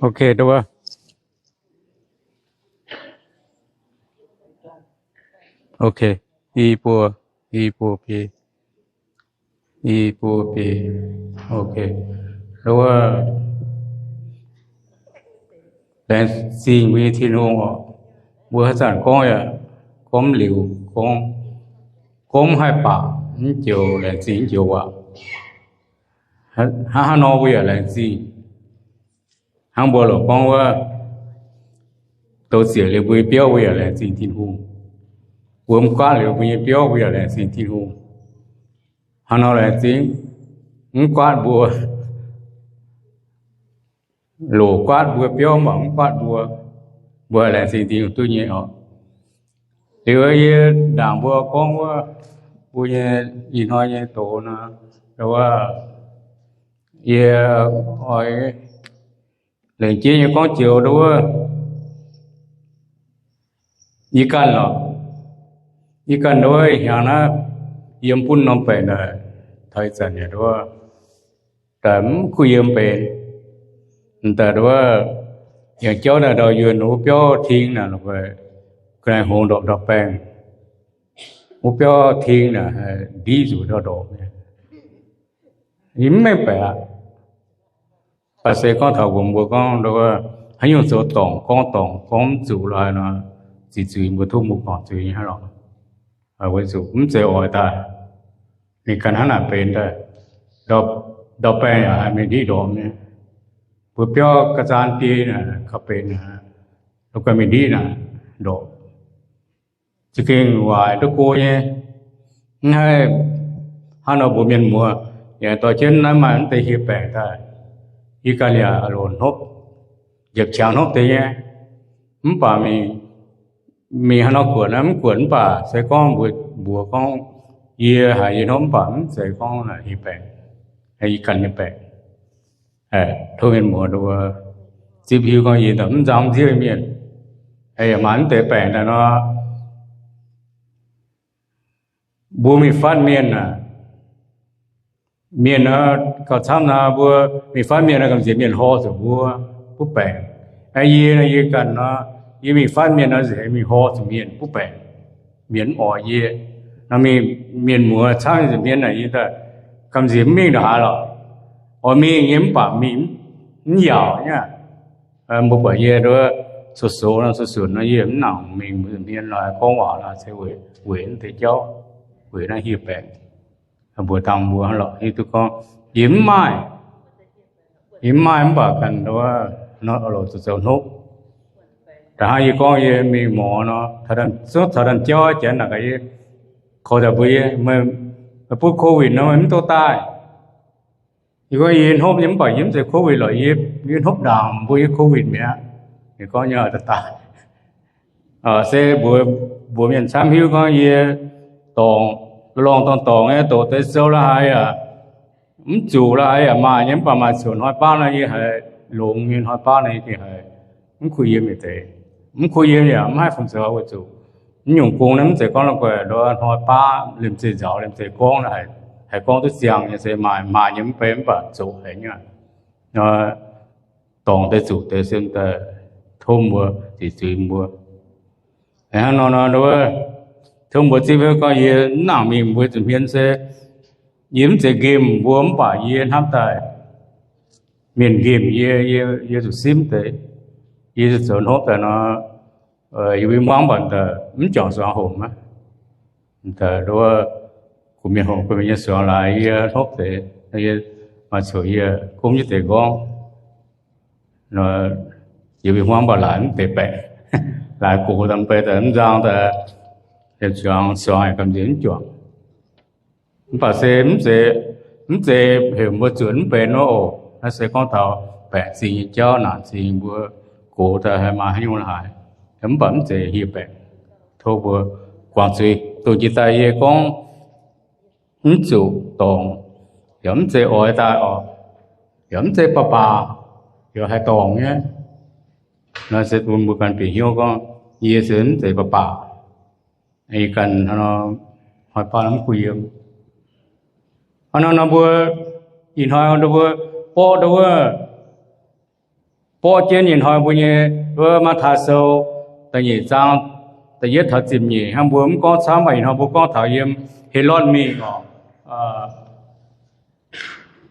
Ok, nduov. Ok, i buo, i buo biei, i buo biei. Ok, nduov. Laengz zingh mbuo nyei Tin-Hungh oc. Mbuo haaix zanc gorngv yaac gorngv mv liuz, gorngv, gorngv mv haih baac, mv joux laengz zingh, mv joux waac. Hnangv haaix nor mbuo yaac laengz zingh. Hnangv mbuo lorqc gorngv wuov, douz ziec liuz mbuo nyei biauv mbuo yaac laengz zingh Tin-Hungh. Wuom guaatv liuz mbuo nyei biauv mbuo yaac laengz zingh Tin-Hungh. Hnangv nor laengz zingh, mv guaatv mbuo, loc guaatv mbuo biauv mv baac mv guaatv mbuo, mbuo laengz zingh Tin-Hungh duqv nyei oc. Liuz yie ndaangc mbuo gorngv wuov, mbuo nyei ih hnoi nyei doz nor, wuov, yie oix lengc jeiv nyei gorngv joux nduov, yie ganh lorqc, yie ganh nduov hnyangx naaiv yiem bun norm baengc naaic, taux ih zanc yaac nduov, daaih mv kuh yiem benx, daaih nduov, yangh jauv naaic ndau yuonh wuov biauv ting naaic, ga'naaiv hngongx ndorpc ndau-baengh, wuov biauv ting naaic ndiqv nzuqc ndau-ndorpc. Yie mv mengh baeqc aqv. Baac se gorngv taux mbuo, mbuo gorngv nduov, haaix nyungc zoux dorngc gorngv dorngc gorngv mv zuqc lorqc nor, ziqc zuiz mbuo tov mbuo guangc zuiz nyei hnangv lorqc. Weic zuqc mv zeiz oix daaih, ninh ganh hnangv naaic benx daaih, ndau-baengh yaac haih mingh ndiqv ndorpc nyei. Mbuo biauv ga'zaan biei naaic, kaux benx naaic, la'guaih mingh ndiqv naaic ndorpc. Za'gengh waaic duqv go nyei. Mv haih hnangv nor mbuox mienh muoz, yaac dorh jienv naaiv maaih mv deix hieh baengc daaih. Yie ganh yaac loc hnopv, njiec qangx hnopv deix nyei. Mv baac mingh, mingh haaix nor guoqv naaiv mv guoqv, mv baac se gorngv mbuox, mbuox gorngv yie haiz yie hnopv, mv baac mv zeiz gorngv hieh baengc, yie ganh nyei baengc. Tov mienh muoz nduov zipv hiuv gorngv yie mv nzang mv nziev mienh, yaac maaih mv deix baengc daaih nor, mbuo mingh fatv mienh aac, mienh gauh camv naaic, mbuo mingh fatv mienh gamh nziex mienh hlo zuqc mbuo butv baengc. Yie, yie ganh nor, yie mingh fatv mienh nor, mingh hlo zuqc mienh butv baengc. Mienh mv oix yie nor, mingh, mienh muoz camv nziex mienh naaic, yie daaih gamh nziex mv mingh ndongc haaix lorqc. Oix mingh nyei mv baac mingh mv yaauc nyei. Mbuo buatc yie nduov, sox-sox nor, sox-sox nor, yie mv nangc mingh mbuo nziex mienh nor, gorngv waac nor se weic, weic naaiv deix jauv, weic naaiv hieh baengc. Mbuox dangh mbuo lorqc, hiuv duqv gorngv yie mv maaih, yie mv maaih mv baac ganh nduov, loc zoux hnopv. Da'hnangv yie gorngv yie mingh morz nor, zungv taux danh jauv janx naaic gaax yie, korv daaih mbuox yie, meih butv COVID nor meih mv duqv daaih. Yie gorngv yie hnopv nyei mv baac yie mv zeiz COVID lorqc, yie hnopv ndaangc mbuo yie COVID mi'aqv. Yie gorngv nyei daaih, se mbuox, mbuox mienh camv hiuv gorngv yie dorngc, lorngh dorngh dorngc nyei, doqc deix sou la'haaix yaac mv zuqc, la'haaix yaac maaih nyei, mv baac maaih ziouc hnoi baav nor yie haiz longx nyei, hnoi baav nor yie gengh haiz mv kuh yiem nyei deix. Mv kuh yiem yaac mv haih fungx zoux weic zuqc mv nyungc gong naaiv mv zeiz gorngv la'guaih nduov hnoi baav liemh zeih nzaaux liemh zeih gorngv, haiz gorngv duqv ziangh nyei se maaih, maaih nyei mv bei mv baac zoqc haic nyei. Dorngc deix zuqc deix se daaih tov mbuo ziqc zuiz mbuo. Hnangv nor nor, tov mbuo zipv gorngv yie mv nangc mingh mbuo zuqc hmien se, yie mv zeiz nqemh mbuo mv baac yie hnamv daaih mienh nqemh yie, yie zuqc simv deix, yie zuqc zoux hnopv daaih nor, yie mbuo muangv mv baac mv juangc suangx hoc aqv. Nduov, kuh mienh hoc kuh mienh nyei suangx laaix yie hnopv deix, yie maaih coc yie gomv jienv deix nqorngv. Yie mbuo hmuangv mv baac laaix mv deix baeqc, laaix gox daaih mv bei daaih mv nzang daaih, liemh zuangx suangx yaac gamh nziex mv juangc. Mv baac se mv zeiz, mv zeiz heuc mbuo zuotc mv benx nor oc. Naaiv se gorngv taux baeqc zingh nyei jauv, naanc zingh mbuo gox daaih haih maaih haaix nyungc la'haaix. Mv baac mv zeiz hieh baeqc. Tov mbuo guangc zuiz. Dongh jiex daaih yie gorngv mv zuqc dorngc, yaac mv zeiz oix daaih oc, yaac mv zeiz baac baac, yaac haih dorngc nyei. Naaiv se bun mbuo ganh bieqc hnyouv gorngv, yie se mv zeiz baac baac. Yie ganh hnoi baav mv kuh yiem. Hnangv nor mbuo ih hnoi mbuo borqv nduov wuov, borqv jienv nyei hnoi mbuo nyei wuov Matv^taai Sou da'nyeic zaang da'yietv taux ziepc nyeic hnangv. Mbuo mv gorngv camv, mv baac ih hnoi mbuo gorngv taux yiem Helotv mingh oc,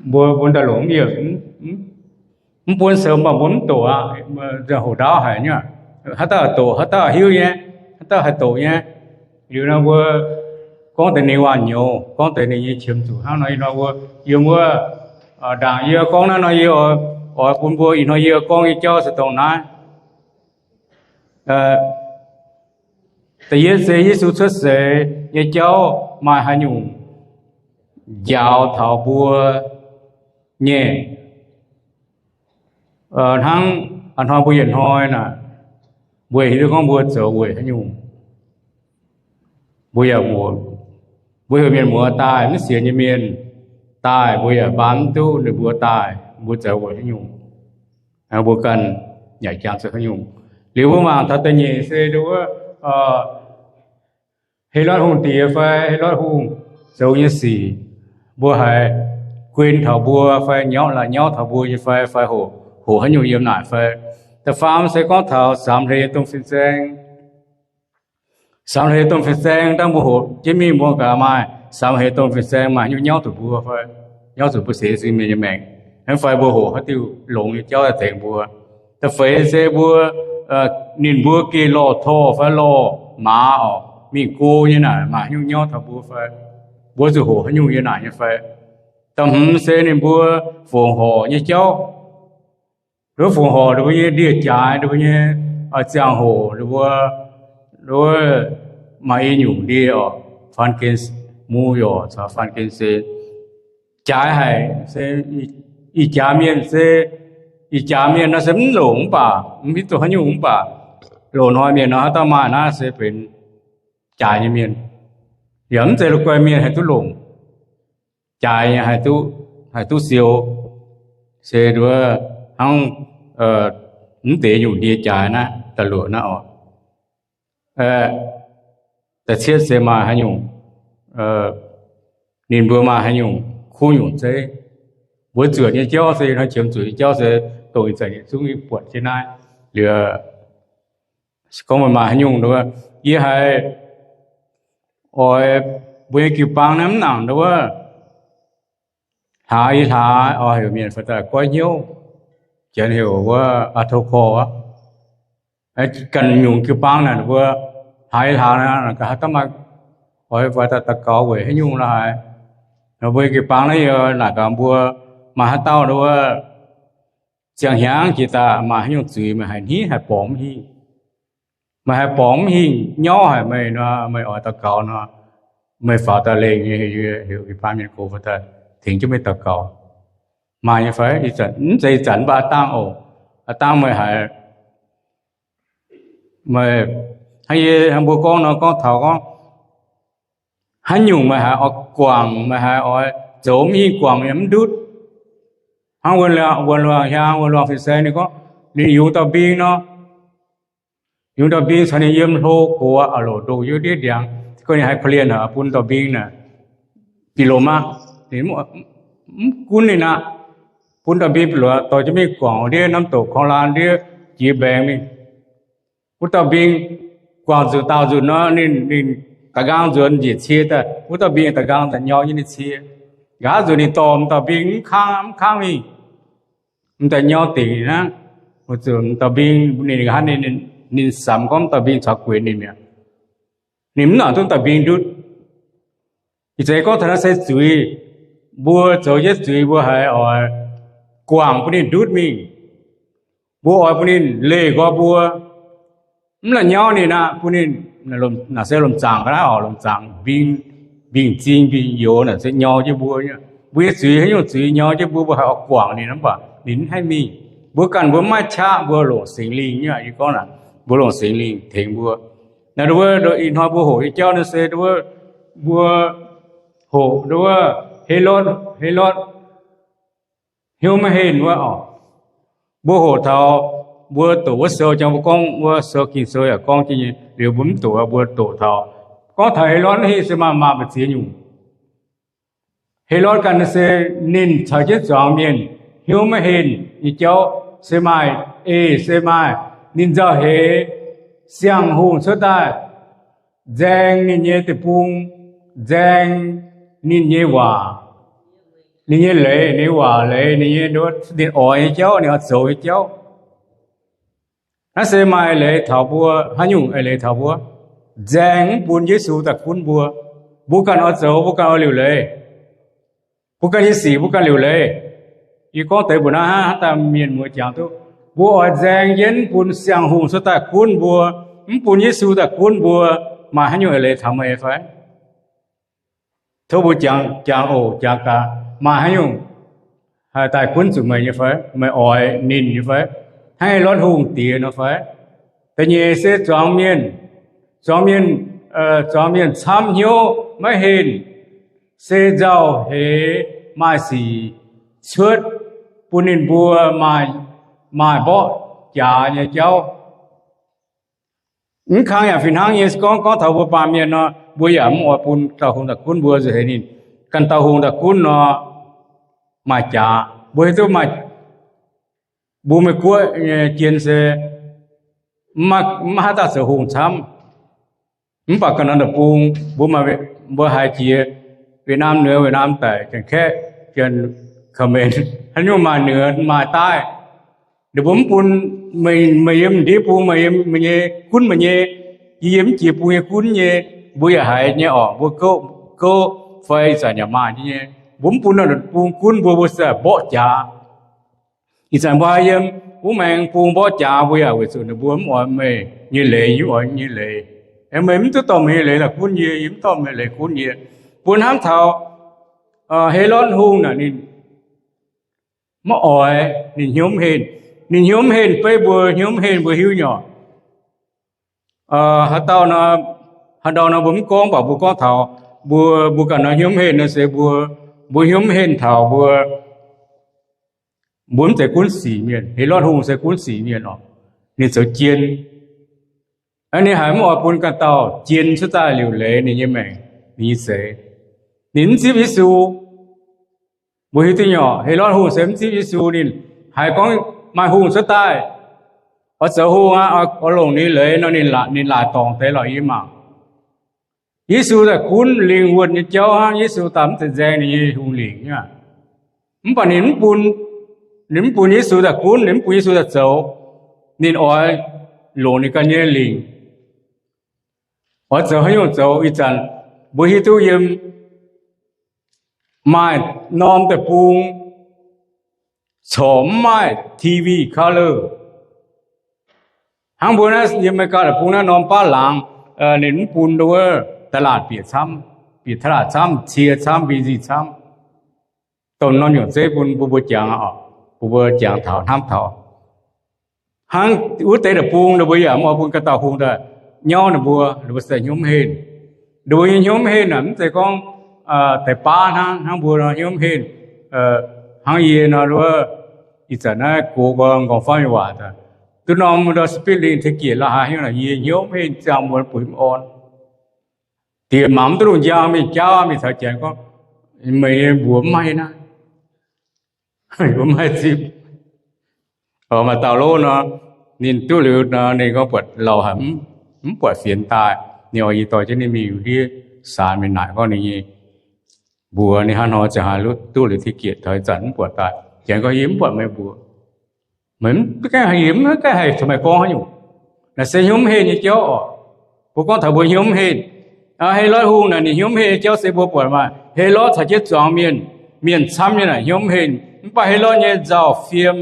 mbuo, mbuo daaih longc mv, mv buonv sou, mv baac mbuo mv doqc aqv. Hoc ndaauv haic nyei, haaix dauh doqc, haaix dauh hiuv nyei, haaix dauh haih doqc nyei. Liuz nor mbuo gorngv deix ninh waac-nyouz, gorngv deix ninh nyei qiemx zuqc hnangv nor. Ih hnoi mbuo yiem wuov ndaangc yie gorngv naaiv nor, yie oix bun mbuo ih hnoi yie gorngv nyei jauv se dongh naaiv. Da'yietv se Yesu cuotv seix nyei jauv maaih haaix nyungc njaaux taux mbuo nyei. Hnangv a'hnoi mbuo yietc hnoi naaic, mbuo hiuv duqv gorngv mbuo zoux weic haaix nyungc, mbuo yaac, mbuo heuc mienh muoz daaih, mv sienx nyei mienh daaih, mbuo yaac baan mv duqv ninh mbuo daaih, mbuo zoux weic haaix nyungc, mbuo ganh yaac jangx zoux haaix nyungc. Liuz mbuo mangc taux da'nyeic se wuov Helotv Hungh diex fai Helotv Hungh zoux nyei sic, mbuo haiz guen taux mbuo fai nyauv, la'nyauv taux mbuo nyei fai, fai hoqc, hoqc haaix nyungc yiem naaic fai. Da'faam se gorngv taux samx hleix domh fin-saeng. Samx hleix domh fin-saeng, dangh mbuo hoqc jienv mingh mbuo gaax maaih samx hleix domh fin-saeng maaih haaix nyungc nyauv zuqc mbuo fai, nyauv zuqc mbuo sienx Yesu mienh nyei maengc, fai mbuo hoqc haaix diuh longx nyei jauv daaih tengx mbuo. Da'feix se mbuo, ninh mbuo geh lorh torh fai lorh maaz oc, mingh go nyei naaic maaih haaix nyungc nyauv taux mbuo fai, mbuo zuqc hoqc haaix nyungc yiem naaic nyei fai. Da'hmz se ninh mbuo fongc horc nyei jauv. Nduov fongc horc ninh mbuo nyei ndie-jaaix, ninh mbuo nyei ziangh hoc, ninh mbuo, nduov maaih i nyungc ndie oc, faan gen, mu yorc caux faan gen se jaaix haic. Se ih jaax mienh se, ih jaax mienh nor se mv longc mv baac mv hiuv duqv haaix nyungc mv baac, loz-hnoi mienh nor haaix dauh maaih naaiv se benx jaaix nyei mienh. Yaac mv zeiz la'guaih mienh haih duqv longc jaaix nyei, haih duqv, haih duqv siou. Se nduov hnangv mv deix nyungc ndie-jaaix naaiv da'luoqc naaiv oc. Da'cietv se maaih haaix nyungc, ninh mbuo maaih haaix nyungc kuv nyungc zeiv. Mbuo zuotc nyei jauv se ih hnoi qiemx zuqc nyei jauv se dongh ih zanc yietc zungv nyei buatc jienv naaiv. Liuz gorngv maaih haaix nyungc nduov, yie haiz oix mbuo nyei jiu-baang naaiv mv nangc nduov, hlaax ih hlaax oix heuc mienh faaux daaih goiv hnyouv, janx heuc wuov aa to korv aqv. Ganh nyungc jiu-baang naaic mbuo hlaax ih hlaax naaic gaax haaix dauh maaih oix faaux daaih daux gaux weic haaix nyungc la'haaix. Mbuo jiu-baang naaiv yie naaic gaax mbuo maaih haaix dauh nduov ziangh hnyangx jiex daaih maaih haaix nyungc zuiz meih haiz hniev haic borngz mv hingh, meih haiz borngz mv hingh nyauv haic meih nor, meih oix daux gaux nor, meih faaux daaih lengh nyei heuc jiu-baang mienh gox faaux daaih tengx jienv meih daux gaux. Maaih nyei fai? Mv zeiz ih zanc mv baac aav dangh oc. Aav dangh meih haiz, meih, hnangv yie hnangv mbuo gorngv nor, gorngv taux gorngv haaix nyungc meih haiz oix guangc, meih haiz oix zoux mv hingh guangc yaac mv ndutv. Hnangv wuonh luangh hiaang, wuonh luangh fin-saeng ninh gorngv ninh yungz dauh mbing nor, yungz dauh mbing caux ninh yiem hlo gox aqv, loc ndoh yiem ndiev ndiangx. Gorngv ninh haiz korv-lienh haic, bun dauh mbing naaic bieqc lomc aqv. Ninh mv gunv ninh aqv, bun dauh mbing bieqc lomc dorh jienv mingh guangc ndiev Namv Doc, Korng Laan ndiev jiex mbaengx mingh. Wuov dauh mbing guangc nzunc daauh nzunc nor, ninh, ninh da'nqaang nzuonx njiec cie daaih, wuov dauh mbing da'nqaang daaih nyau jienv ninh cie. Nqa'haav nzunc ninh dorh m'dauh mbing mv kangv, mv kangv mingh, m'daaih nyau dingc hnangv. Wuov dauh mbing ninh, ninh, ninh samx gorngv m'dauh mbing caux guenx ninh mi'aqv. Ninh mv nangc duqv m'dauh mbing ndutv. Ih zanc gorngv taux naaiv se zuiz. Mbuo zoux jienv zuiz mbuo haiz oix guangc bun ninh ndutv mingh. Mbuo oix bun ninh leih nqoi mbuo, mv la'nyauv ninh aqv, bun ninh, naaic se lomc zaangc ga'naaiv oc, lomc zaangc mbing, mbing-zing, mbing-youz naaic se nyau jienv mbuo. Mbuo nyei zuiz, haaix nyungc zuiz nyau jienv mbuo, mbuo haiz oix guangc ninh mv baac ninh mv haih mingh. Mbuo ganh mbuo mv maaih qaqv, mbuo longc Singx Lingh nyei. Yie gorngv naaic, mbuo longc Singx Lingh tengx mbuo. Naaiv nduov, ih hnoi mbuo hoqc nyei jauv naaiv se nduov, mbuo hoqc nduov Helotv, Helotv hnyouv maiv henh wuov oc. Mbuo hoqc taux, mbuo doqc wuov sou, jangx mbuo gorngv wuov sou, Ging-Sou yaac gorngv jienv nyei. Liuz mbuo mv doqc, mbuo doqc taux, gorngv taux Helotv hingh se maaih, maaih mbu'ziex nyungc. Helotv ganh se ninh caux jienv zuangx mienh hnyouv maiv henh nyei jauv. se maaih, eix se maaih, ninh nzauh heix siang-hungh cuotv daaih nzaeng ninh nyei deic-bung, nzaeng ninh nyei waac, ninh nyei leiz, ninh nyei waac leiz, ninh nyei, ninh oix nyei jauv, ninh oix zoux nyei jauv. Naaiv se maaih eix leiz taux mbuo. Haaix nyungc eix leiz taux mbuo? Nzaeng mv bun Yesu daaih gunv mbuo. Mbuo ganh oix zoux, mbuo ganh oix liuc leiz. Mbuo ganh nyei sic mbuo ganh liuc leiz. Yie gorngv deix mbuo naaiv hnangv, hnangv daaih mienh muoz jangx duqv, mbuo oix nzaeng jienv mv bun siang-hungh cuotv daaih gunv mbuo, mv bun Yesu daaih gunv mbuo, maaih haaix nyungc eix leiz taux meih fai? Tov mbuo jangx, jangx oc, jangx gaax, maaih haaix nyungc haih daaih gunv zuqc meih nyei fai? Meih oix ninh nyei fai? Hnangv Helotv Hungh diex nor fai? Da'nyeic se zuangx mienh, zuangx mienh, zuangx mienh camv hnyouv maiv henh, se nzauh heix maaih sic cuotv bun ninh mbuo maaih mborqv jaax nyei jauv. Mv kang yaac fih hnangv nyei, gorngv, gorngv taux mbuo baamh mienh nor, mbuo yaac mv oix bun dauh hungh daaih gunv mbuo, nzauh heix ninh, ganh dauh hungh daaih gunv nor, maaih jaax. Mbuo hiuv duqv maaih, mbuo Meiv Guoqv nyei jien se mv maaih haaix dauh zoux hungh camv. Mv baac ganh norm deic-bung, mbuo maaih, mbuo haiz jiex Việt Nam nzuonx, Việt Nam daic, Janx-Kaeqv, Janx-Khmer, haaix nyungc maaih nzuonx maaih daaih. Ninh mbuo mv bun meih, meih yiem ndiev bung, meih yiem meih nyei gunv meih nyei, yie yiem mv jiex bung nyei gunv nyei. Mbuo yaac haiz nyei orqc, mbuo gouv, gouv fai ih zanc yaac maaih nyei. Mbuo mv bun norm deic-bung gunv mbuo, mbuo se mborqv jaax. Ih zanc mbuo haiz yiem wuov maengx bung mborqv jaax, mbuo yaac weic zuqc ninh mbuo mv oix meih nyei leiz, yie mv oix nyei leiz. Meih mv duqv dorh meih nyei leiz daaih gunv yie, yie mv dorh meih leiz gunv yie. Bun hnamv taux Helotv Hungh naaic ninh maiv oix, ninh hnyouv mv henh. Ninh hnyouv mv henh beiv mbuo hnyouv mv henh mbuo hiuv nyei orqc. Haaix dauh nor, haaix dauh nor mbuo mv gorngv, mv baac mbuo gorngv taux mbuo, mbuo ganh nor hnyouv mv henh nor se mbuo, mbuo hnyouv mv henh taux mbuo, mbuo mv zeiz gunv sic mienh. Helotv Hungh se gunv sic mienh orqc. Ninh zoux jien. Ninh haiz mv oix bun ganh dauh jien cuotv daaih liuc leiz ninh nyei maengc, ninh nyei zeix. Ninh mv zipv Yesu. Mbuo hiuv duqv nyei orqc, Helotv Hungh se mv zipv Yesu. Ninh haiz gorngv maaih hungh cuotv daaih, oix zoux hungh aqv, oix longc ninh leiz nor, ninh laaic dorngc deix lorqc, yie mangc. Yesu daaih gunv lingh wuonh nyei jauv hnangv. Yesu daaih mv zeiz nzaeng ninh nyei hungh lingc aqv. Mv baac ninh mv bun, ninh mv bun Yesu daaih gunv, ninh mv bun Yesu daaih zoux. Ninh oix longc ninh ganh nyei lingc, oix zoux haaix nyungc zoux. Ih zanc mbuo hiuv duqv yiem maaih norm deic-bung corc mv maaih T V color. Hnangv mbuo naaiv yiem America deic-bung naaiv norm baav laangz, ninh mv bun ndo wuov ตลาด bieqc camv, bieqc ตลาด camv, cie camv, benzin camv. Domh norm nyungc zeiv bun mbuo, mbuo jangx, bun mbuo jangx taux, hnamv taux. Hnangv wuov deix deic-bung ninh mbuo yaac mv oix bun ganh dauh hungh daaih nyauv ninh mbuo, ninh mbuo se hnyouv mv henh. Ninh mbuo nyei hnyouv mv henh aeqv, mv zeiz gorngv deix baav hnangv, hnangv mbuo nor hnyouv mv henh. Hnangv yie nor, ih zanc naaiv gox nqorngv faanv mienh waac, duqv norm ndau speed limit ticket la'haaix hnyouv, yie hnyouv mv henh, ziangh muonz bueix mv orn. Diex mangc mv duqv lungh njang, mingh jaauv, mingh caux Janx gorngv, meih nyei mbuox mv maaih naaiv, mbuo mv maaih zipv. Maaih dauh lov nor, ninh duqv liuz nor, ninh gorngv buatc lauh haic, mv buatc fienx daaih. Ninh oix yie dorh jienv ninh mingh ndiev saanx mingh naaic gorngv ninh nyei mbuox ninh hnangv haaix nor ziangh haih duqv liuz ticket taux ih zanc mv buatc daaih. Janx gorngv, yie mv buatc meih mbuox. Meih mv gaengh haiz, yie mv gaengh haiz meih gorngv haaix nyungc. Naaiv se hnyouv mv henh nyei jauv oc. Mbuo gorngv taux mbuo hnyouv mv henh. Helotv Hungh naaic ninh hnyouv mv henh nyei jauv se mbuo buatc maah, Helotv caux jienv zuangx mienh, mienh camv nyei naaic hnyouv mv henh. Mv baac Helotv nyei nzauh fiem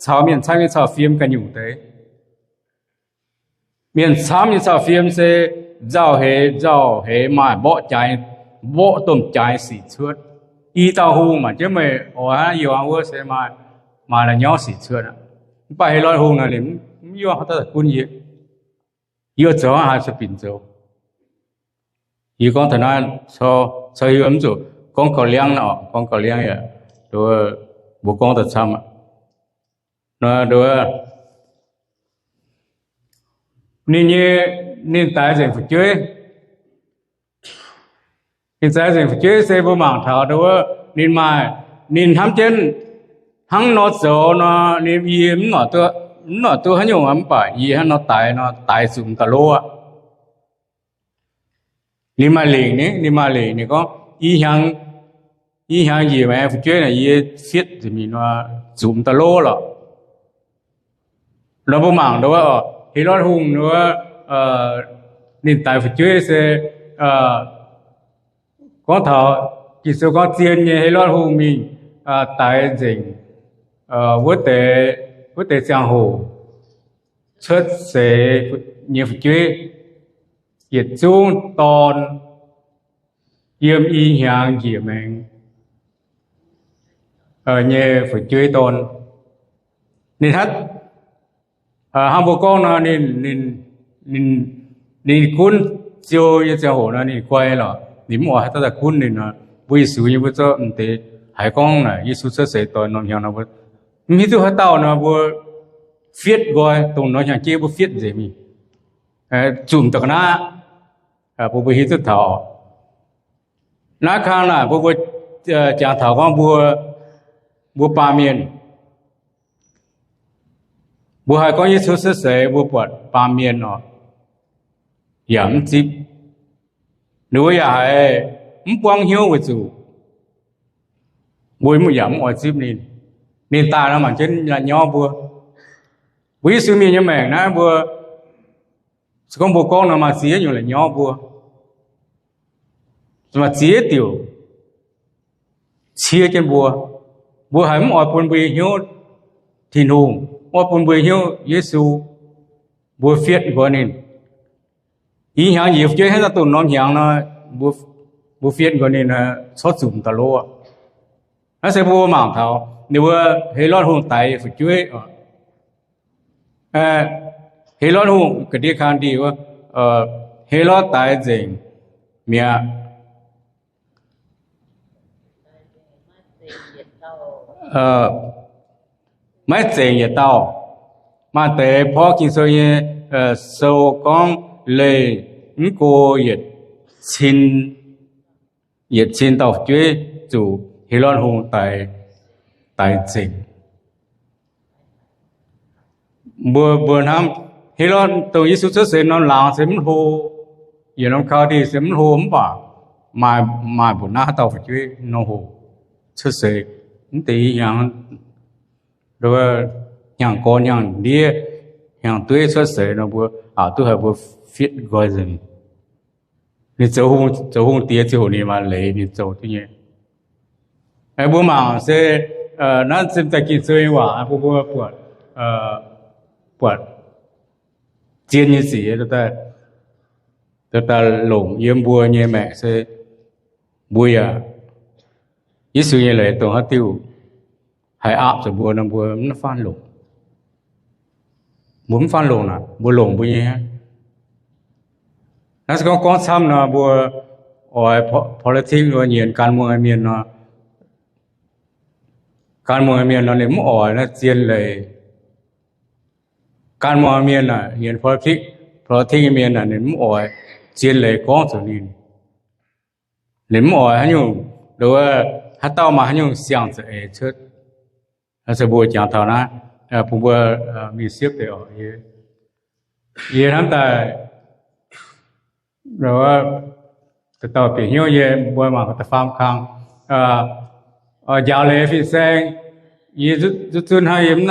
caux mienh camv nyei nzauh fiem ganh nyungc deix. Mienh camv nyei nzauh fiem se nzauh heix, nzauh heix maaih mborqv jaax, mborqv domh jaax sic cuotv. I dauh hungh mangc jienv meih oix hnangv yie wuov se maaih, maaih la'nyauv sic cuotv aqv. Mv baac Helotv Hungh naaic ninh mv, mv yaac haaix dauh gunv yie. Yie zoux haaix se binc zoux. Yie gorngv taux naaiv, caux yie mv zuqc gorngv gauh liangv nor, gorngv gauh liangv yaac, mbuo gorngv daaih camv aqv. Nor, ninh nyei, ninh daix nzengc fu'jueiv. Ninh daix nzengc fu'jueiv se mbuo mangc taux wuov, ninh maaih, ninh hnamv jienv hnangv nor zoux nor, ninh yie mv noic duqv haaix nyungc, mv baac yie hnangv nor daix nor, daix zuqc m'daaih lov aqv. Ninh maaih lingc ni, ninh maaih lingc, ninh gorngv, i hnyangx njiec maengx fu'jueiv naaic yie fietv nzengc mingh nor, zuqc m'daaih lov lorqc. Nor mbuo mangc ndo wuov, Helotv Hungh wuov, ninh daix fu'jueiv se gorngv taux Ging-Sou gorngv zien nyei Helotv Hungh mingh daix nzengc wuov deix, wuov deix ziangh hoc cuotv seix nyei fu'jueiv yietc zungv dorn yiem i hnyangx njiec maengx nyei fu'jueiv dorn. Ninh hnangv, hnangv mbuo gorngv nor, ninh, ninh gunv ziou nyei ziangh hoc nor, ninh guai lorqc. Ninh mv oix haaix dauh daaih gunv ninh nor. Mbuo Yesu nyei mbuo zorqv m'deix haiz gorngv naaic Yesu cuotv seix doix norm hnyangx nor, mbuo mv hiuv duqv haaix dauh nor, mbuo fietv nqoi, dongh norm hnyangx-jeiv mbuo fietv nzengc mingh, zuqc m'daaih ga'naaiv, bun mbuo hiuv duqv taux. Naaiv kang naaic mbuo, mbuo jangx taux gorngv mbuo, mbuo baamh mienh, mbuo haih gorngv Yesu cuotv seix, mbuo buatc baamh mienh oc, yaac mv zipv. Ninh mbuo yaac haiz mv buangv hnyouv weic zuqc mbuo yaac mv oix zipv ninh. Ninh daaih nor mangc jienv la'nyorv mbuo. Mbuo Yesu mienh nyei maengc naaiv mbuo, se gorngv mbuo gorngv nor maaih ziex nyungc la'nyorv mbuo, maaih ziex diuc cie jienv mbuo. Mbuo haiz mv oix bun mbuo nyei hnyouv Tin-Hungh, mv oix bun mbuo nyei hnyouv Yesu, mbuo fietv nqoi ninh. I hnyangx njiec fu'jueiv hnangv naaiv dongh norm hnyangx nor, mbuo fietv nqoi ninh, corc zuqc m'daaih lov. Naaiv se mbuo mangc taux ninh mbuo Helotv Hungh daix fu'jueiv. Helotv Hungh ga'ndiev kang ndih wuov, Helotv daix nzengc mi'aqv. Maiv zengc yietc dauh. Maaih deix porv Ging-Sou nyei sou gorngv leih mv go yietc cin, yietc cin dauh fu'jueiv zuqc Helotv Hungh daix, daix nzengc. Mbuo, mbuo hnamv Helotv dongh Yesu cuotv seix norm laangz se mv hlo, yietc norm kau ndih se mv hlo, mv baac maaih, maaih mbuoqc naaiv haaix dauh fu'jueiv nor hoc cuotv seix, mv deix i hnyangx, hnyangx-gorn hnyangx-ndiev hnyangx-dueiv cuotv seix nor, mbuo aqc duqv haiz mbuo fietv nqoi nzengc. Ninh zoux hungh, zoux hungh diex ziouc hoc ninh maaih leiz ninh zoux duqv nyei. Mbuo mangc se naaiv zinh daaih Ging-Sou nyei waac mbuo, mbuo buatc, buatc zien nyei sic daaih, daaih longc yiem mbuo nyei maengc se mbuo yaac, Yesu nyei leiz dongh haaix diuc haih aapv zuqc mbuo nor, mbuo mv faanv longc. Mbuo mv faanv longc naaic, mbuo longc mbuo nyei hnangv. Naaiv se gorngv, gorngv camv nor, mbuo oix politics, mbuo nyienz gan muangh mienh nor, gan muangh mienh nor ninh mv oix naaiv zien leiz. Gan muangh mienh aah, nyienz politics, politics nyei mienh aah, ninh mv oix zien leiz gorngv zuqc ninh. Ninh mv oix haaix nyungc, haaix dauh maaih haaix nyungc siang-za'eix cuotv. Se mbuo jangx taux naaiv, bun mbuo mingh siepv deix oc. Yie hnamv daaih, dauh bieqc hnyouv yie, mbuo mangc gaax da'faam kang, njaaux leiz fin-saeng. Yie zuqc zunv hnangv yie mv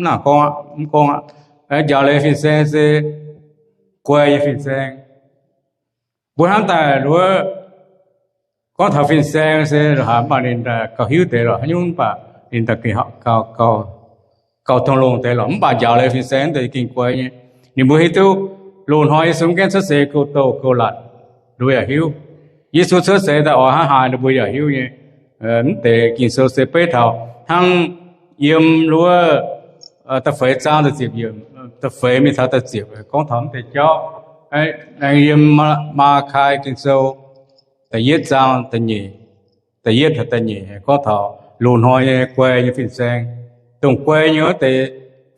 nangc gorngv, mv gorngv aqv. Njaaux leiz fin-saeng se guai nyei fin-saeng. Mbuo hnamv daaih wuov, gorngv taux fin-saeng se haaix, mv baac ninh daaih gauh hiuv deix lorqc, haaix nyungc mv baac ninh daaih gauh, gauh tong longh deix lorqc. Mv baac njaaux leiz fin-saeng daaih gengh guai nyei. Ninh mbuo hiuv duqv loz-hnoi Yesu mv gaengh cuotv seix gouv douh gouv latc, ninh mbuo yaac hiuv. Yesu cuotv seix daaih oix hnangv haaix ninh mbuo yaac hiuv nyei. Mv deix Ging-Sou se beiv taux hnangv yiem wuov da'feix zaang da'ziepc yiemc, da'feix mingh taux da'ziepc gorngv taux mv deix jauv. Yiem Maa^kai Ging-Sou da'yietv zaang da'nyeic, da'yietv taux da'nyeic gorngv taux loz-hnoi nyei guai nyei fin-saeng. Dongh guai nyei wuov deix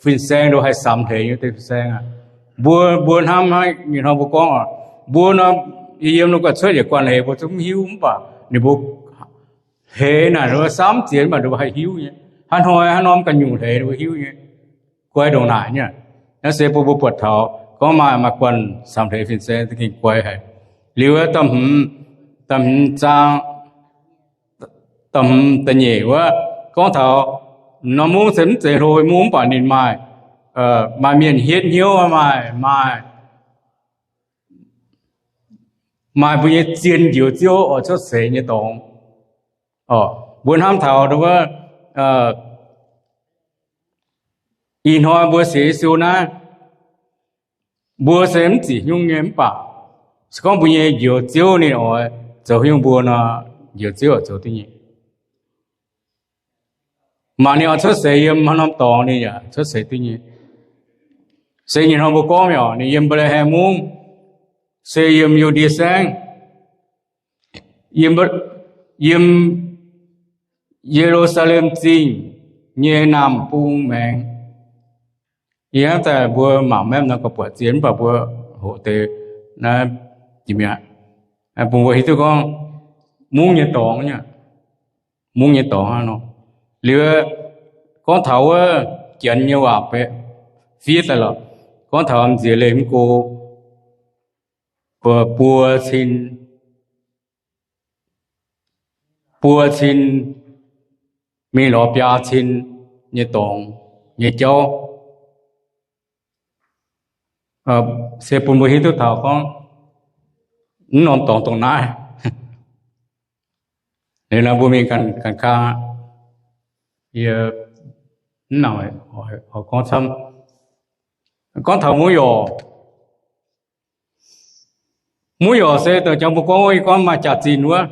fin-saeng, nduov haih samx hleix nyei wuov deix fin-saeng aqv. Mbuo, mbuo hnamv hnangv mienh hnoi mbuo gorngv oc, mbuo nor, yie yiem nor guanh cuotv yietc guanh hleix mbuo zungv mv hiuv, mv baac ninh mbuo hleix naaic nduov samv ziex mv baac nduov haih hiuv nyei. Hnangv hnoi hnangv norm ga'nyungc hleix mbuo hiuv nyei, guai ndongc naaic nyei. Naaiv se bun mbuo buatc taux gorngv maaih, maaih guanh camv hleix fin-saeng za'gengh guai haic. Liuz da'hmz zaang, da'hmz da'nyeic wuov, gorngv taux norm mungv se mv zeiz hlo mungv, mv baac ninh maaih, maaih mienh hietv hnyouv, maaih, maaih, maaih mbuo nyei zien njoux Ziouv oix cuotv seix nyei dorngx. Mbuo hnamv taux wuov, ih hnoi mbuo sienx Yesu naaiv, mbuo se mv zic nyungc nyei, mv baac se gorngv mbuo nyei njoux Ziouv ninh oix zoux haaix nyungc mbuo nor, njoux Ziouv oix zoux duqv nyei. Mangc ninh oix cuotv seix yiem haaix norm dorngx ninh yaac cuotv seix duqv nyei. Se nyei hnoi mbuo gorngv mi'aqv, ninh yiem Mbetc^le^hem Mungv, se yiem Yu^ndie Saengv, yiem, yiem Ye^lu^saa^lem Zingh nyei naamh bung maengx. Yie hnamv daaih mbuo mangc maiv nor gauh buatc zien, mv baac mbuo hoqc deix naaiv jiex mi'aqv, bun mbuo hiuv duqv gorngv mungv nyei dorngx, mungv nyei dorngx hnangv nor. Liuz gorngv taux wuov Janx nyei waac fiev daaih lorqc, gorngv taux m'nziex leih mv go, buo, buo cin, buo cin mingh lorz biaa cin nyei dorngx nyei jauv. Se bun mbuo hiuv duqv taux gorngv mv norm dorngx dongh naaiv. Liuz nor mbuo mingh ganh, ganh kang, yie mv nangc oix gorngv camv. Gorngv taux muv yorc, muv yorc se dongh jangx mbuo gorngv, yie gorngv maaih jaax-zinh wuov.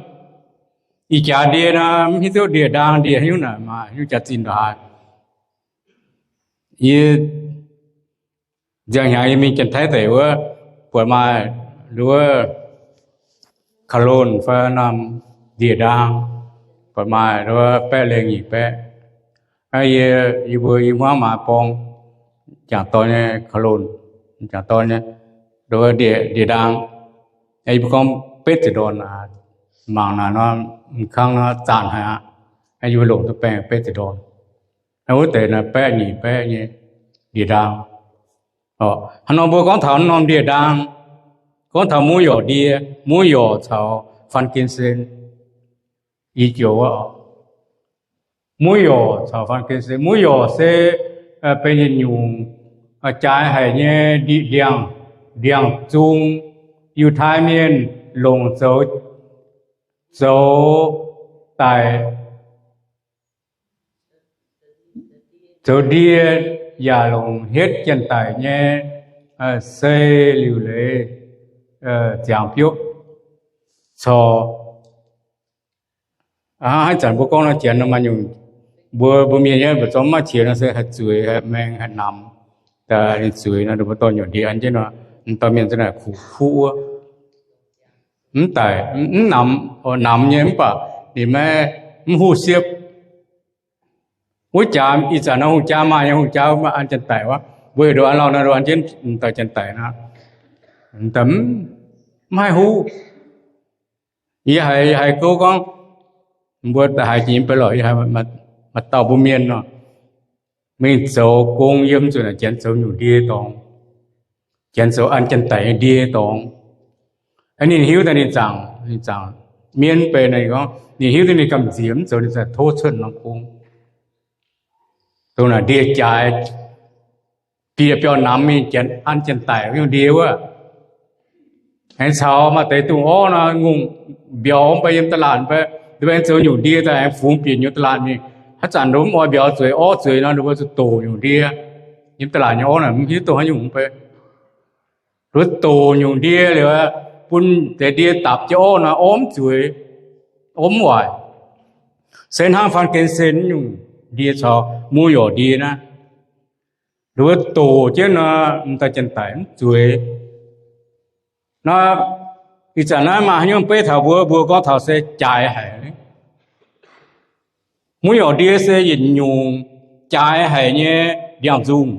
Ih jaax ndie nor mv hiuv duqv ndie-ndaang ndie haaix nyungc naaic, maaih haaix nyungc jaax-zinh ndongc haaix. Yie nziang hnyangx yie mingh Janx-Taiv deic wuov, buatc maaih nduov cologne fai norm ndie-ndaang, buatc maaih nduov baeqv lengh nyic baeqv. Yie, yie mbuo i hmuangv maaiz borng, jangc dorn nyei cologne, jangc dorn nyei nduov ndie-ndaang. Yie mbuo gorngv betv ziepc ndorn aqv. Mangc naaic nor, m'kangv nor zaanc haic aqv. Yie mbuo longc duqv baeng betv ziepc ndorn. Wuov deix naaiv baeqv nyic baeqv nyei ndie-ndaang. Hnangv nor mbuo gorngv taux norm ndie-ndaang, gorngv taux muv yorc ndie, muv yorc caux frankincense, i joux, muv yorc caux frankincense. Muv yorc se benx yietc nyungc jaaix haic nyei ndiangx, ndiangx-zung. Yiutai Mienh longc zoux, zoux daic, zoux ndie, yaac longc hietv janx-daic nyei sei liuc leiz ziangx biopv corc. Haaix zanc mbuo gorngv nor, Janx nor maaih nyungc, mbuo, mbuo mienh nyei mbuo zorqv maiv qiex nor se haih zueiz, haih maeng, haih namx. Ninh zueiz nor, mbuo dorh nyuoqc ndie an jienv nor, m'dauh mienh za'naaic kuqv kuqv wuov. Mv daic, mv namx, namx nyei mv baac ninh maiv, mv huv siepv. Wuov jaax ih zanc nor hungh jaa maaih nyei, hungh jaa an janx-daic wuov. Mbuo heuc nduov an lauh nor, nduov an jienv m'dauh janx-daic nor, mv haih huv. Yie haiz, haiz gouv gorngv, mbuo haiz jiex nyei beiv lorqc, yie haiz maaih dauh mbuo mienh nor, mingh zoux gong yiem zuqc naaic Janx zoux nyungc ndie dorngx. Janx zoux an janx-daic nyei ndie dorngx. Ninh hiuv daaih ninh zaangc, ninh zaangc mienv bei nor, ninh gorngv ninh hiuv duqv ninh gamh nziex mv zoux, ninh za'gengh tov cuotv norm gong. Dongh naaic ndie jaaix, bieqc biauv-namx mingh an janx-daic nyungc ndie wuov. Aengx caux maaih deix dungz orv nor, ngongh mbiauz mv bei yiem da'laatc mv bei, ninh mbuo aengx zoux nyungc ndie daaih aengx fungx bieqc nyei da'laatc mingh. Haaix zanc nduov mv oix mbiauz zueiz, orv zueiz nor, ninh mbuo zuqc doqc nyungc ndie. Yiem da'laatc nyei orv naaic mv hiuv dongh haaix nyungc mv bei. Nduov doqc nyungc ndie liuz, bun deix ndie dapc jienv orv nor, orv mv zueiz, orv mv waaic. Se hnangv faan gen sen nyungc ndie caux muv yorc ndie naaiv, nduov doqc jienv nor, m'daaih janx-daic mv zueiz. Nor, ih zanc naaiv maaih haaix nyungc beiv taux mbuo, mbuo gorngv taux se jaaix haic. Muv yorc ndie se yietc nyungc jaaix haic nyei ndiangx-nzungh.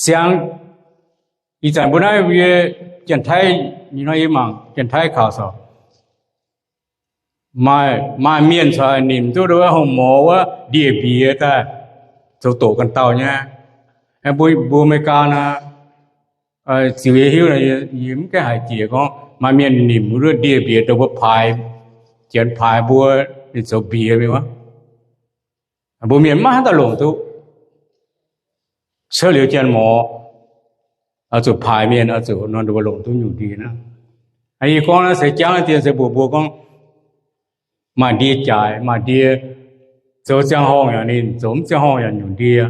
Siang, ih zanc mbuo naaiv yie Janx-Taiv, ih hnoi yie mangc Janx-Taiv kaux corc, Maaih, maaih mienh caux nimc duqv wuov hungh mor wuov ndie-mbiex daaih zoux doqc ganh dauh nyei. Mbuo, mbuo America naaiv, ziux yie hiuv, yie mv gaengh haiz jiex gorngv maaih mienh nimc wuov ndie-mbiex dongh mbuo paaix, janx paaix mbuo, ninh zoux mbiex mingh wuov. Mbuo mienh maiv haaix dauh longc duqv. Cuotv liuz janx mor, oix zuqc paaix mienh, oix zuqc nor, mbuo longc duqv nyungc ndie naaiv. Yie gorngv naaiv se jangv dien se mbuox mbuo gorngv, maaih ndie jaaix, maaih ndie zoux ziangh horngh yaac ninh zoux mv ziangh horngh yaac nyungc ndie.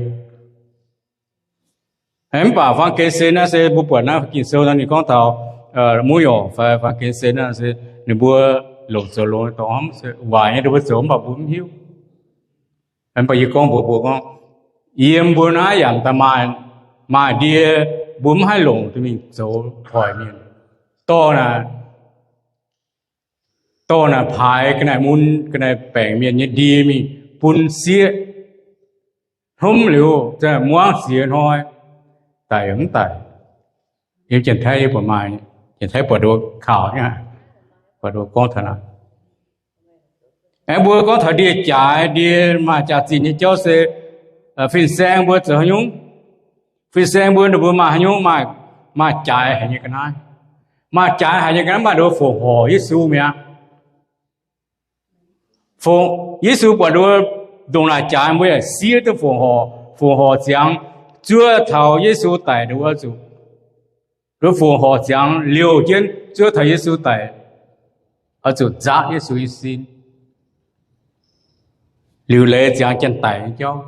Mv baac faam gen se naaiv se mbuo buatc naaiv Ging-Sou naaiv ninh gorngv taux muv yorc fai faam gen se naaiv se ninh mbuo longc zoux longx dorngx, waaic nyei ninh mbuo zoux mv baac mbuo mv hiuv. Mv baac yie gorngv mbuox mbuo gorngv, yiem mbuo naaiv yaac daaih maaih, maaih ndie mbuo mv haih longc duqv mingh zoux hoic mienh. Dorh naaic, dorh naaic paaix ga'naaiv mun, ga'naaiv baengc mienh nyei ndie mingh bun sieqv hnomv liuz, muangv ziex hnoi, daic mv daic. Yiem Janx-Taiv yie buatc maaih, Janx-Taiv buatc nduov kaux, buatc nduov gorngv taux naaic. Aengx mbuo gorngv taux ndie-jaaix, ndie maaih jaax-zinh nyei jauv se fin-saeng mbuo zoux haaix nyungc? Fin-saeng mbuo, ninh mbuo maaih haaix nyungc, maaih, maaih jaaix haic nyei ga'naaiv. Maaih jaaix haic nyei ga'naaiv, mv baac ninh mbuo fongc horc Yesu mi'aqv. Fongc, Yesu buatc ninh mbuo ndongc naaic jaaix, mbuo yaac siev duqv fongc horc, fongc horc ziangx zuov taux Yesu daic, ninh mbuo zuqc, ninh mbuo fongc horc ziangx liouh jienv zuov taux Yesu daic, oix zuqc nzaatv Yesu nyei sin, liuc leiz ziangx janx-daic nyei jauv.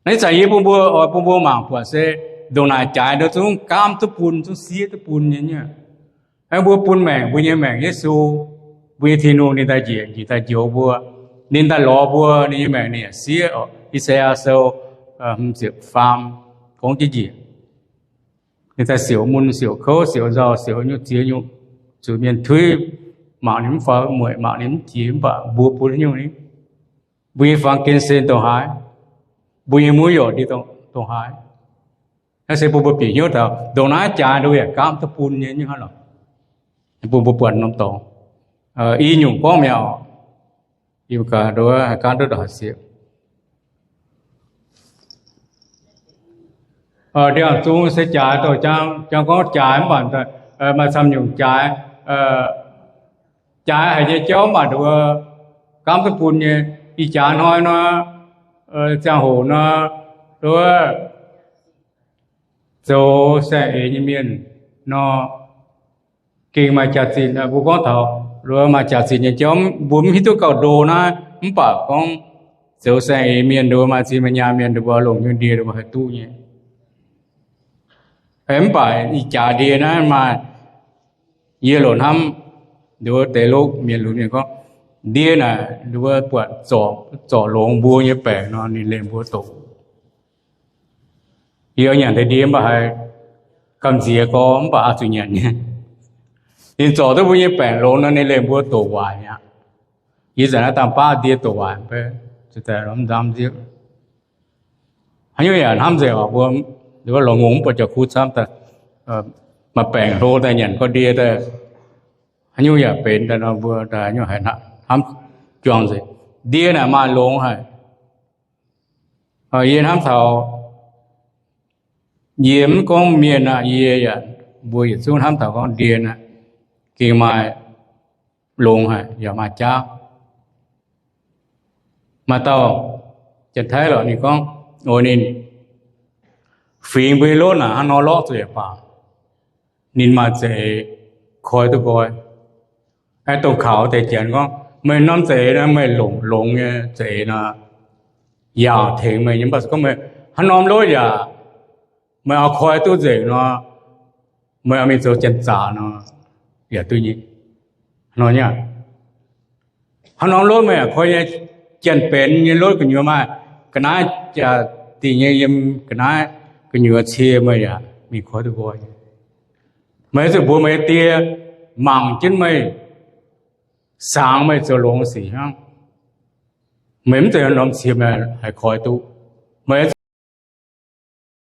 Naaiv zanc yie bun mbuo, oix bun mbuo mangc buatc se ndongc naaic jaaix nduov zungv gaamv duqv bun, zungv siev duqv bun nyei. Aengx mbuo bun maengc, mbuo nyei maengc Yesu, mbuo nyei Tin-Hungh ninh daaih njiec, njiec daaih njoux mbuo, ninh daaih lorz mbuo, ninh nyei maengc ninh yaac siev. I^saa^yaa Sou hmz ziepc faam gorngv jienv njiec, ninh daaih siouc mun, siouc kouv, siouc nzauh, siouc nyungc ziex nyungc, zuqc mienh tuiv, mangc ninh mv faaux, mueic mangc ninh mv jiex, mv baac mbuo bun haaix nyungc ni? Mbuo nyei faam gen se dongh haaix? Mbuo nyei muv yorc ndie dongh haaix? Naaiv se bun mbuo bieqc hnyouv taux ndongc naaiv jaaix nduov yaac gaamv duqv bun nyei nyungc hnangv lorqc. Bun mbuo buatc norm dorngx. I nyungc gorngv mi'aqv oc. Yie gaax nduov haih gaanv duqv ndongc haaix siec. Ndiangx-zung se jaaix douh jang, jang gorngv jaaix mv baac maaih camv nyungc jaaix, jaaix haic nyei jauv mv baac nduov gaamv duqv bun nyei. Ih jaax hnoi nor, ziangh hoc nor, nduov zoux saeng-eix nyei mienh nor, gengh maaih jaax-zinh. Mbuo gorngv taux nduov maaih jaax-zinh nyei jauv, mbuo mv hiuv duqv gauh ndo naaiv, mv baac gorngv zoux saeng-eix mienh nduov maaih zinh maaih nyaanh mienh nduov mbuo longc nyei ndie nduov mbuo haih duqv nyei. Mv baac ih jaax ndie naaiv maaih, yie loc hnamv nduov deix loqv mienh lunx mienh gorngv, ndie naaic nduov buatc zorc, zorc longx mbuo nyei baengc nor ninh lenh mbuo doqc. Yie nyanc deix ndie mv baac haiz gamh nziex gorx mv baac oix zuqc nyanc nyei. Ninh zorc duqv mbuo nyei baengc longx nor ninh lenh mbuo doqc waaic mi'aqv. Yie zanc naaiv dangh baav ndie doqc waaic, zuqc daaih lomh nzamv nziouv. Haaix nyungc yaac hnamv nzengc oc, mbuo nduov lorz ngongh mv buatc jauv-kuv camv daaih, maaih baengc hlo daaih nyanc gorx ndie daaih, haaix nyungc yaac benx daaih nor mbuo daaih haaix nyungc haiz hnamv juang nzengc. Ndie naaic maaih longx haic. Yie hnamv taux, yie mv gorngv mienh aqv, yie yaac, mbuo yietc zungv hnamv taux gorngv ndie naaic gengh maaih longx haic yaac maaih jaav. Maaih dauh Janx-Taiv lorqc ninh gorngv, o ninh fingx mbuo nyei lotv naaic hnangv nor lorqv zuqc yaac baac, ninh maaih za'eix koi duqv nqoi. Aengx dongh kaux deix Janx gorngv, meih norm za'eix nor, meih longx, longx nyei za'eix nor, yaac tengx meih nyei. Mv baac se gorngv meih hnangv norm lotv yaac meih oix koi duqv nzengc nor, meih oix mingh zoux janx-zaqc nor, yaac duqv nyei. Hnangv nor nyei aqv. Hnangv norm lotv meih yaac koi nyei, janx-benx nyei lotv gu'nyuoz maaih, ga'naaiv jaax dingc nyei yiem ga'naaiv gu'nyuoz cie meih yaac mingh koi duqv nqoi. Meih zuqc mbuox meih nyei die mangc jienv meih, sangx meih zoux longx sic hnangv. Meih mv zeiz norm cie meih haih koi duqv. Meih